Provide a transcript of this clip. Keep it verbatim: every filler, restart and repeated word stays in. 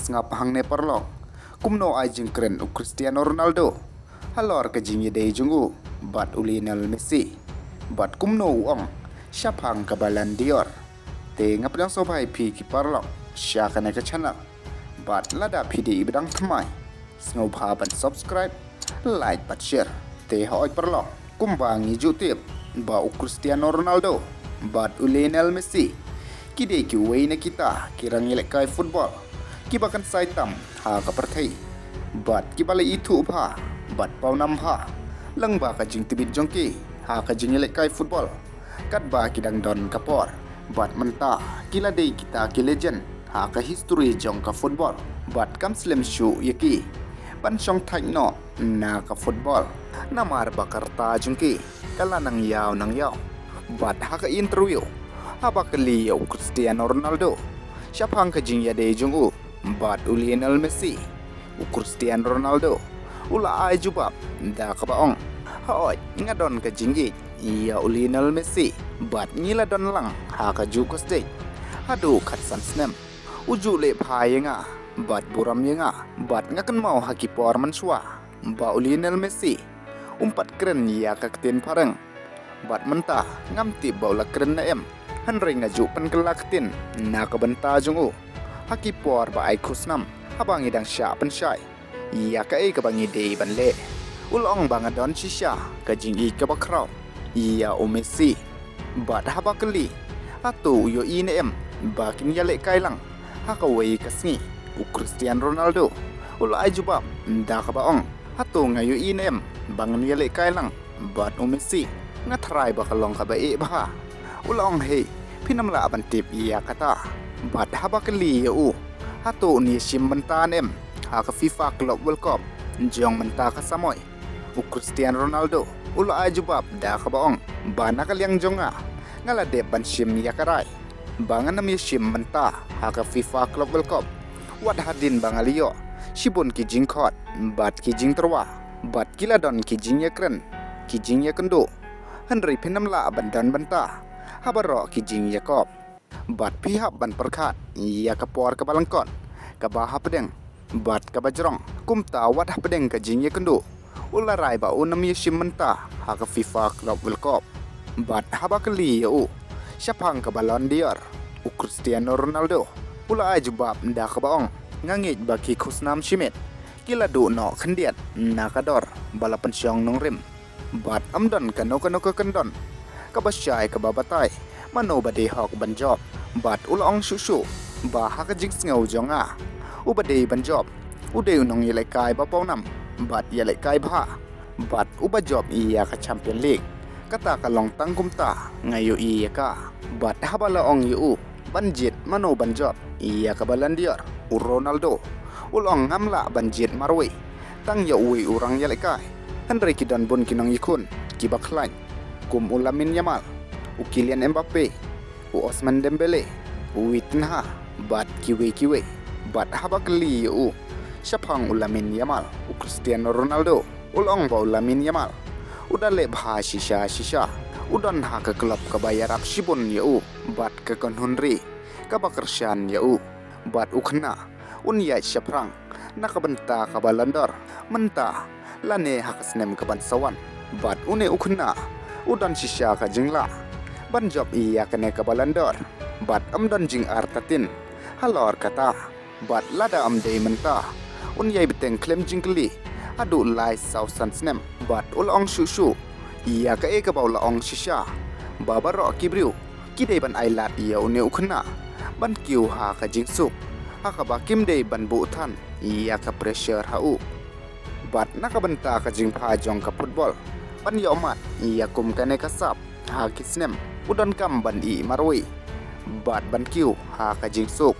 sngap hangne paralok, kumno ai jingkren u Cristiano Ronaldo halor ka jingïadei jong u bad u Lionel Messi, bad kumno u ong shaphang ka Ballon d'Or. Te nga pdiang sngewbha ïa phi ki paralok sha kane ka channel. Bad lada phi dei ba dang thymmai, sngewbha ban subscribe, like bad share. Te hooid paralok, kumba ngi ju tip ba u Cristiano Ronaldo bad u Lionel Messi ki dei kiwei na kita ki rangïalehkai football kiba kynsai tam ha ka pyrthei, bad kiba la ithuh bha bad pawnam bha lyngba ka jingtbit jong ki ha ka jingïalehkai football katba ki dang don ka por. Bad mynta ki la dei kita ki legend ha ka history jong ka football, bad kam slem shuh ïa ki ban shong thait noh na ka football, namar ba ka rta jong ki ka la nang ïaw nang ïaw. Bad ha ka interview, haba kylli ïa u Cristiano Ronaldo shaphang ka jingïadei jong u bad u Lionel Messi, u Cristiano Ronaldo u la ai jubab da kaba ong, hooid, nga don ka jingïeit ïa u Lionel Messi bad ngi la don lang ha kajuh ka stage haduh khatsan snem. U ju leh bha ïa nga bad burom ïa nga, bad nga kynmaw ha ki por mynshuwa ba u Lionel Messi um pat kren ïa ka ktien phareng. Bad mynta ngam tip ba u la kren ne em, hynrei nga ju pynkylla ktien na ka bynta jong u ha ki por ba ai khusnam haba ngi dang shah pynshai ïa kaei kaba ngi dei ban leh. U la ong ba nga don shisha ka jingïeit kaba khraw ïa u Messi. Bad haba kylli hato u ïohi ne em ba kin ïalehkai lang ha kawei ka sngi, u Cristiano Ronaldo u la ai jubab da kaba ong, hato nga ïohi ne em ba ngan ïalehkai lang bad u Messi? Nga tharai ba ka long kaba eh bha. U la ong, hei, phin ym lah ban tip ïa kata. Bad haba kylli ïa u hato un ïashim bynta ne em ha ka FIFA Club World Cup jong mynta ka samoi, u Cristiano Ronaldo u la ai jubab da kaba ong, ba na ka liang jong nga, nga la dep ban shim ïa ka rai ba ngan ym ïashim bynta ha ka FIFA Club World Cup wat hadien ba nga la ïoh shibun ki jingkhot bad ki jingtyrwa, bad ki la don ki jingïakren, ki jingïakynduh. Hynrei phin ym lah ban don bynta ha baroh ki jingïakop. Bad phi hap ban pyrkhat ïa ka por kaba lyngkot kaba hapdeng bad kaba jrong. Kumta wat hapdeng ka jingïakynduh u la rai ba un ym ïashim bynta ha ka FIFA Club World Cup. Bad haba kylli ïa u shaphang ka Ballon d'Or, u Cristiano Ronaldo u la ai jubab da kaba ong, nga ngeit ba ki khusnam shimet ki la duh noh khyndiat na ka dor ba la pynshong nongrim. Bad ym don kano kano ka kyndon kaba shai kaba batai mano ba dei hok ban jop. Bad u la ong shuh shuh ba ha ka jingsngew jong nga, uba dei ban jop u dei u nongïalehkai ba pawnam bad ïalehkai bha. Bad uba jop ïa ka Champion League, kata ka long tang kumta nga ïohi ïa ka. Bad haba la ong ïa u ban jied mano ban jop ïa ka Ballon d'Or, u Ronaldo u la ong, ngam lah ban jied marwei, tang ïa uwei u rangïalehkai. Hynrei ki don bun ki nongïakhun kiba khlaiñ, kum u Lamine Yamal, u Kylian Mbappe, u Ousmane Dembele, u Vitinha bad kiwei kiwei. Bad haba kylli ïa u shaphang u Lamine Yamal, u Cristiano Ronaldo u la ong ba u Lamine Yamal u da leh bha shisha shisha. U don ha ka club kaba ïarap shibun ïa u bad ka kynhun ri kaba kyrshan ïa u. Bad u khynnah un ïaid shaphrang na ka bynta ka Ballon d'Or mynta lane ha ka snem kaban sa wan. Bad une u khynnah u don shisha ka jinglah ban jop ïa kane ka Ballon d'Or. Bad ym don jingartatien halor kata. Bad lada ym dei mynta, un ïai bteng khlem jingkylli haduh lai saw san snem. Bad u la ong shuh shuh ïa kaei kaba u la ong shisha, ba baroh ki briew ki dei ban ailad ïa une u khynnah ban kiew ha ka jingsuk, ha kaba kim dei ban buh than ïa ka pressure ha u. Bad na ka bynta ka jingbha jong ka football, ban ïoh mad ïa kum kane ka sap ha ki snem, u donkam ban ïeh marwei bad ban kiew ha ka jingsuk.